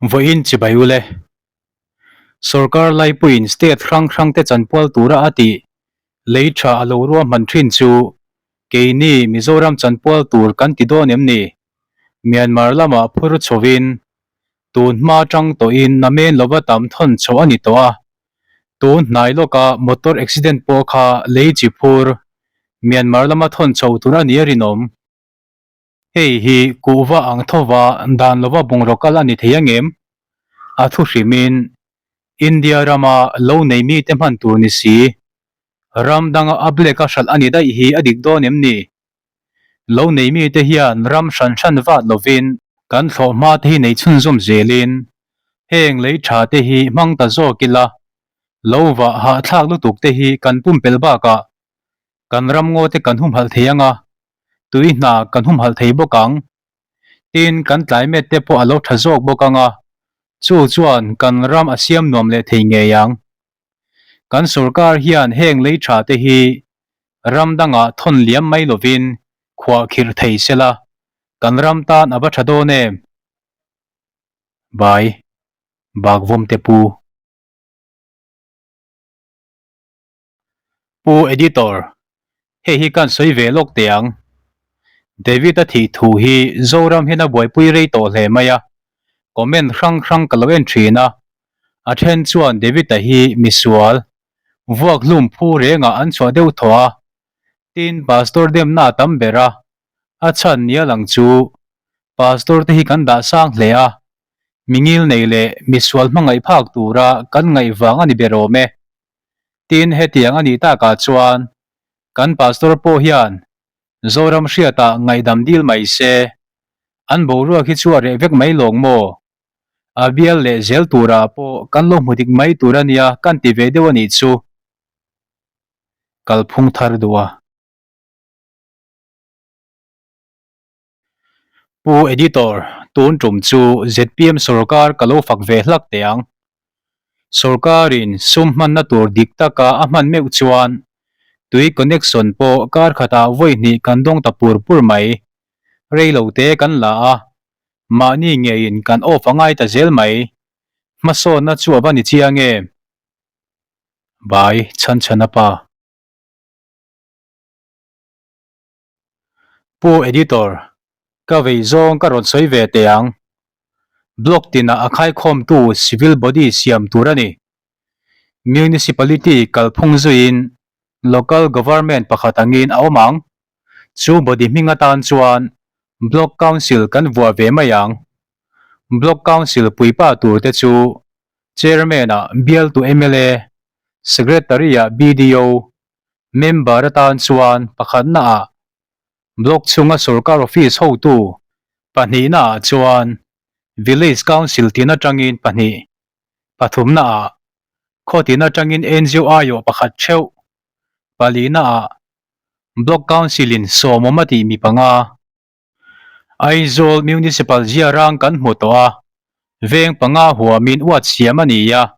Vawiin chibai ule. Sorkar laipuiin state hrang hrangte chanpual tura a tih lei tha a lo ruahman thin chu keini Mizoram chanpual tur kan ti dawn em ni? Myanmar lamah phur chhovin tun hma tang tawhin namen lova tam thawn chhoh a ni tawh a. Tun hnai lawka motor accident pawh kha lei chi phur Myanmar lama thawn chho tur a ni a rinawm. Hei hi kuhva ang thova dan lova bungraw kal a ni thei ang em? A thu hrimin India rama lo nei mite hman tur ni si, ram danga a black a hralh a ni daih hi a dik dawn em ni? Lo nei mite hian ram hran hran vat lovin kan thlawhhma te hi nei chhunzawm zelin heng lei tha te hi hmang ta zawk ila, lo vah hahthlak lutuk te hi kan pumpelh bakah kan ramngaw te kan humhalh thei ang a, tui hna kan humhalh thei bawk ang. Tin, kan climate te pawh a lo tha zawk bawk ang a, chu chuan kan ram a siam nuam leh thei ngei ang. Kan sorkar hian heng lei tha te hi ram dangah thawn liam mai lovin khuah khirh thei sela, kan ram tan a va tha dawn em? Bai, Bakvawmte Pu. Pu Editor, hei hi kan sawi ve lawk teh ang. David a thih thu hi Zoram hian a buaipui rei tawh hle mai a, comment hrang hrang ka lo en thin a, a then chuan David-a hi misual, vuak hlum phu rengah an chhuah deuh thaw a, tin Pastor demna a tam ber a, a chhan nia lang chu Pastor te hi kan dah sang hle a, mingil nei leh misual hmangaih phak tura kan ngaih vang a ni ber awm e. Tin, hetiang a nih takah chuan kan Pastor pawh hian Zoram hriatah ngaihdam dil mai se, an boruak hi chu a reh vek mai lawng maw? A bial leh zel turah pawh kan lo hmu dik mai tur a nia kan ti ve deuh a nih chu. Kalphung thar duh a. Pu Editor, tun tum chu zpm sorkar ka lo fak ve hlak teh ang. Sorkarin sum hmanna tur dik taka a hman meuh chuan tui connection pawh kar khatah vawi hnih kan dawng ta pur pur mai. Rei lo te kan la a, mahni ngeiin kan off a ngai ta zel mai. Hmasawnna chu a va ni chiang em? Bai Chhanchhana pa. Pu Editor, ka vei zawng ka rawn sawi ve teh ang. Block tinah a khaikhawmtu civil body siam tur a ni. Municipality kalphung zuiin local government pakhat angin a awm ang. Chu body hming atan chuan Block Council kan vuah ve mai ang. Block Council puipa turte chu Chairman-ah bialtu mla, Secretary-ah BDO, Member atan chuan pakhatna ah Block chhunga sorkar office hotu pahnihna ah chuan Village Council tin atangin pahnih, pathumna ah khaw tin atangin NGO aiawh pakhat theuh, palihna ah Block Council in sawmawm a tih mi panga. Aizawl Municipal ziarang kan hmu tawh a, veng panga huamin uat siam a ni a,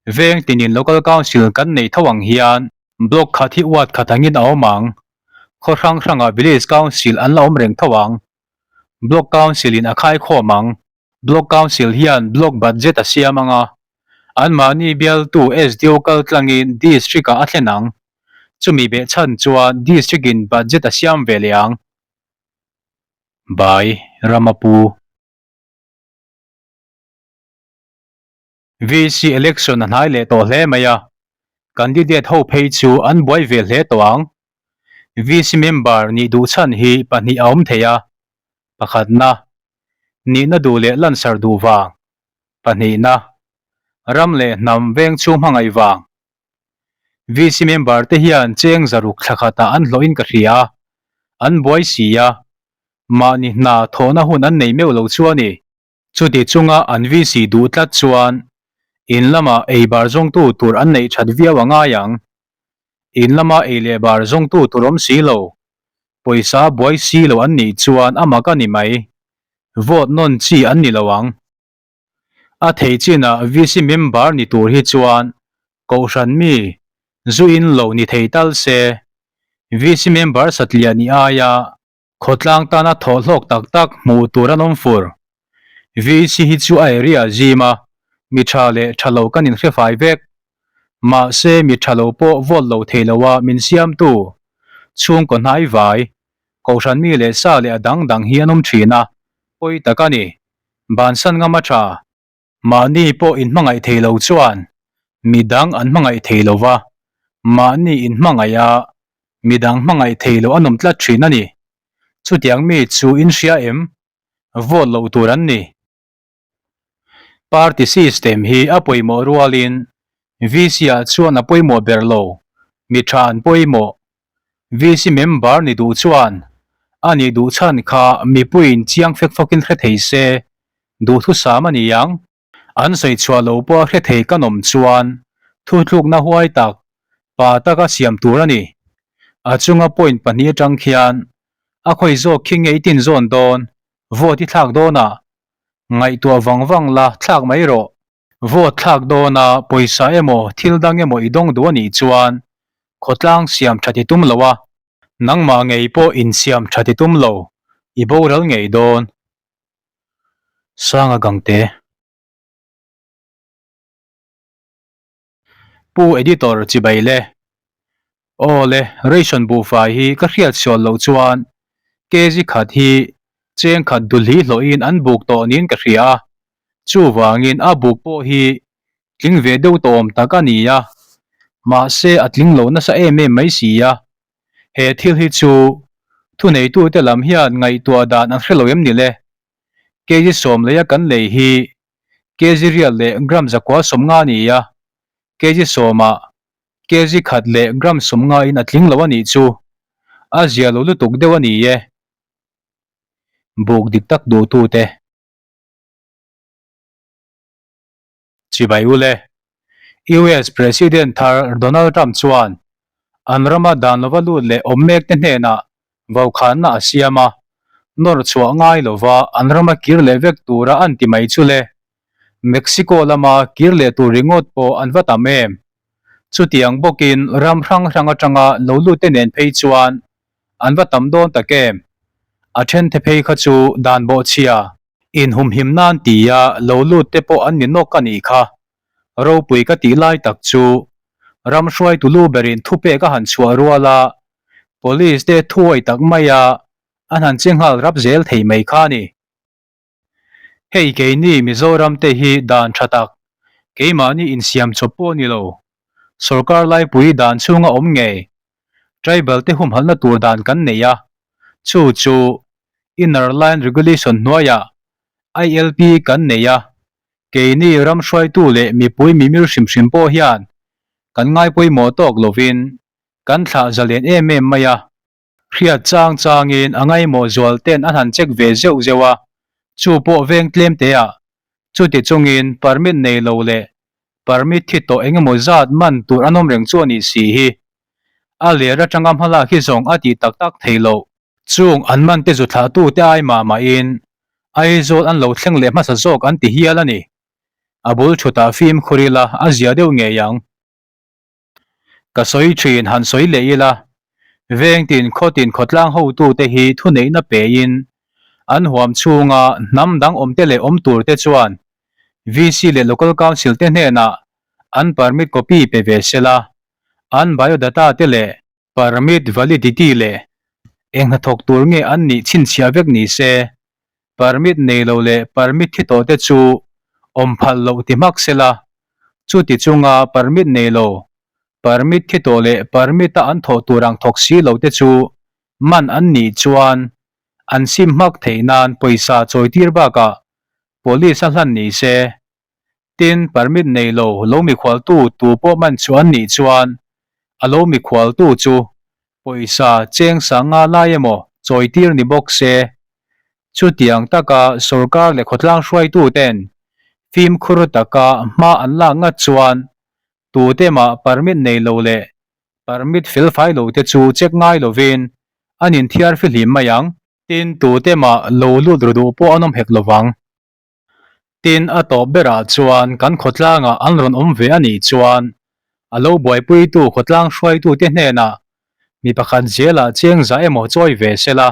veng tinin Local Council kan neih tho ang hian Block khat hi uat khat angin a awm ang, khaw hrang hrangah Village Council an la awm reng tho ang, Block Council in a khaikhawm ang. Block Council hian Block Budget a siam ang a, anmahni bialtu SDO kal tlangin District-ah a thlen ang. Chumi behchhan chuan District-in Budget a siam ve leh ang. Bai Ramapu. VC election a hnai leh tawh hle mai a, candidate ho phei chu an buai ve hle tawh ang. VC member nih duh chhan hi pahnih a awm thei a, pakhatna, Nihna duh leh lansar duh vang. Pahnihna, Ram leh hnam veng chhung hmangaih vang. VC member te hian cheng zaruk thla khatah an hlawhin ka hria a, an buai si a, mahni hna thawhna hun an nei meuh lo chu a ni. Chuti chunga an VC duh tlat chuan in lama ei bar zawngtu tur an neih that viau a ngai ang. In lama ei leh bar zawngtu tur awm si lo, Pawisa buai si lo an nih chuan a mak a ni mai. Vote nawn chi an ni lo ang. A thei chinah VC member ni tur hi chuan Kohhran mi zu in lo ni thei tal se. VC member satliah nih aia khawtlang tana thawhhlawk tak tak hmuh tur an awm fur. VC hi chu a area zim a, mi tha leh tha lo kan inhre fai vek. Mahse mi tha lo pawh vote lo thei lo a min siamtu chhungkaw hnai vai, kohhran mi leh sa leh a dang dang hi an awm thin a, pawi tak a ni. Bansan ngam a tha. Mahni pawh inhmangaih thei lo chuan mi dang an hmangaih thei lo va, mahni inhmangaih a mi dang hmangaih thei lo an awm tlat thin a ni. Chutiang mi chu in hria em? Vote loh tur an ni. Party system hi a pawimawh rualin VC ah chuan a pawimawh ber lo, mi tha an pawimawh. VC member ni duh chuan a nih duh chhan kha mipuiin chiang fek fawkin hre thei se, duhthusam a ni ang. An sawi chhuah lo pawh a hre thei kan awm chuan thutlukna huai tak, pa taka siam tur a ni. A chunga point pahnih atang khian a khawi zawk khi nge i tinzawn dawn, vote i thlak dawnah ngaihtuah vang vang la thlak mai rawh. Vote thlak dawna pawisa emaw thil dang emaw i dawng duh a nih chuan khawtlang siam that i tum lo a, nangmah ngei pawh insiam that i tum lo, i boral ngei dawn. Sanga Gangte. Pu Editor chibai le. Aw le, ration buhfai hi ka hriat sual loh chuan kg khat hi cheng khat dulhi hlawhin an buk tawh niin ka hria a, chuvangin a buk pawh hi tling ve deuh tawh awm tak a ni a, mahse a tling lo nasa em em mai si a, he thil hi chu thuneitute lam hian ngaihtuah dan an hre lo em ni le? Kg sawm leia kan lei hi kg riat leh gram zakua 50 a ni a, kg sawmah kg khat leh gram 50 in a tling lo a nih chu a zia lo lutuk deuh a ni e. Buk dik tak duhtute. Chibai u le. US President thar Donald Trump chuan an rama dan lova lut leh awm mek te hnenah vaukhana a siam a, nawr chhuah ngai lova an rama kir leh vek tura an ti mai chu le. Mexico lama kir leh tur ringawt pawh an va tam em? Chutiang bawkin ram hrang hrang atanga lo lut te nen phei chuan an va tam dawn tak em? A then the phei kha chu dan bawhchhia Inhumhim nan tia lo lut te pawh an ni nawk a nih kha. Ropui ka tih lai tak chu ram hruaitu lu berin thupek a han chhuah rual a, Police te thuawi tak maia an han che nghal rap zel thei mai kha a ni. Hei keini Mizoram te hi dan tha tak, keimahni insiam chawp pawh a ni lo. Sorkar laipui dan chhunga awm ngei, tribal te humhalhna tur dan kan nei a, chu chu Inner Line Regulation hnuaiah ILP kan nei a, keini ram hruaitu leh mipui mimir hrim hrim pawh hian kan ngaipawimawh tawk lovin kan thlah zalen em em mai a. Hriat chang changin a ngaimawh zual ten an han check ve zeuh zeuh a, chu pawh veng tlem te ah. Chuti chungin permit nei lo leh permit thi tawh eng emaw zat man tur an awm reng chu a nih si hi. A ler atanga hmalak hi zawng a tih tak tak thei loh. Chung an man te zu thlah tu te ai mah mahin Aizawl an lo thleng leh hmasa zawk an ti hial a ni. A bul thutah fimkhur ila a zia deuh ngei ang. Ka sawi thin han sawi leh ila, vengtin khawtin khawtlang hotute hi thuneihna pein an huam chhunga hnam dang awmte leh awm turte chuan VC leh Local Council te hnenah an permit copy pe ve sela, an biodata te leh permit validity leh eng hnathawk tur nge an nih chhinchhiah vek ni se, permit nei lo leh permit thi tawh te chu awm phal loh ti hmak sela, chuti chunga permit nei lo, permit thi tawh leh permit a an thawh tur ang thawk si lo te chu man an nih chuan an sim hmak theih nan pawisa chawi tir bakah police a hlan ni se. Tin, permit nei lo lo mikhualtu tu pawh man chu an nih chuan a lo mikhualtu chu pawisa cheng sanga lai emaw chawi tir ni bawk se. Chutiang taka sorkar leh khawtlang hruaitu ten fimkhur taka hma an lak ngat chuan tute mah permit nei lo leh permit felfai lo te chu check ngai lovin an inthiar fihlim mai ang. Tin, tute mah lo lut ru duh pawh an awm hek lovang. Tin, a tawp berah chuan kan khawtlangah an rawn awm ve a nih chuan a lo buaipuitu khawtlang hruaitute hnenah mi pakhat zelah cheng zah emaw chawi ve sela,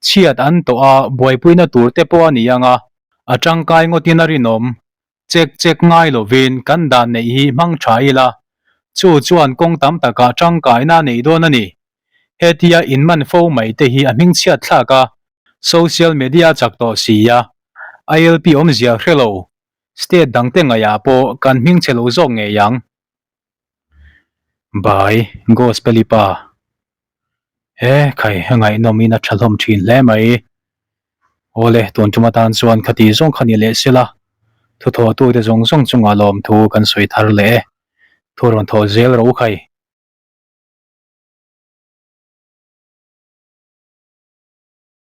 chhiat an tawh a buaipuina tur te pawh a ni ang a. A tangkai ngawtin a rinawm. Chek chek ngai lovin kan dan neih hi hmang tha ila, chu chuan kawng tam takah tangkaina a nei dawn a ni. Hetia inman fo mai te hi a hmingchhiat thlak a, social media chak tawh si a, ILP awmzia hre lo, state dangte ngaihah pawh kan hmingchhe lo zawk ngei ang. By Gospel-i pa. He khai a ngaihnawm in a tha hlawm thin hle mai. Awle tun tum atan chuan khati zawng kha ni leh sela thu thawh tute zawng zawng chungah lawmthu kan sawi thar leh e. Thu rawn thawh zel ro khai.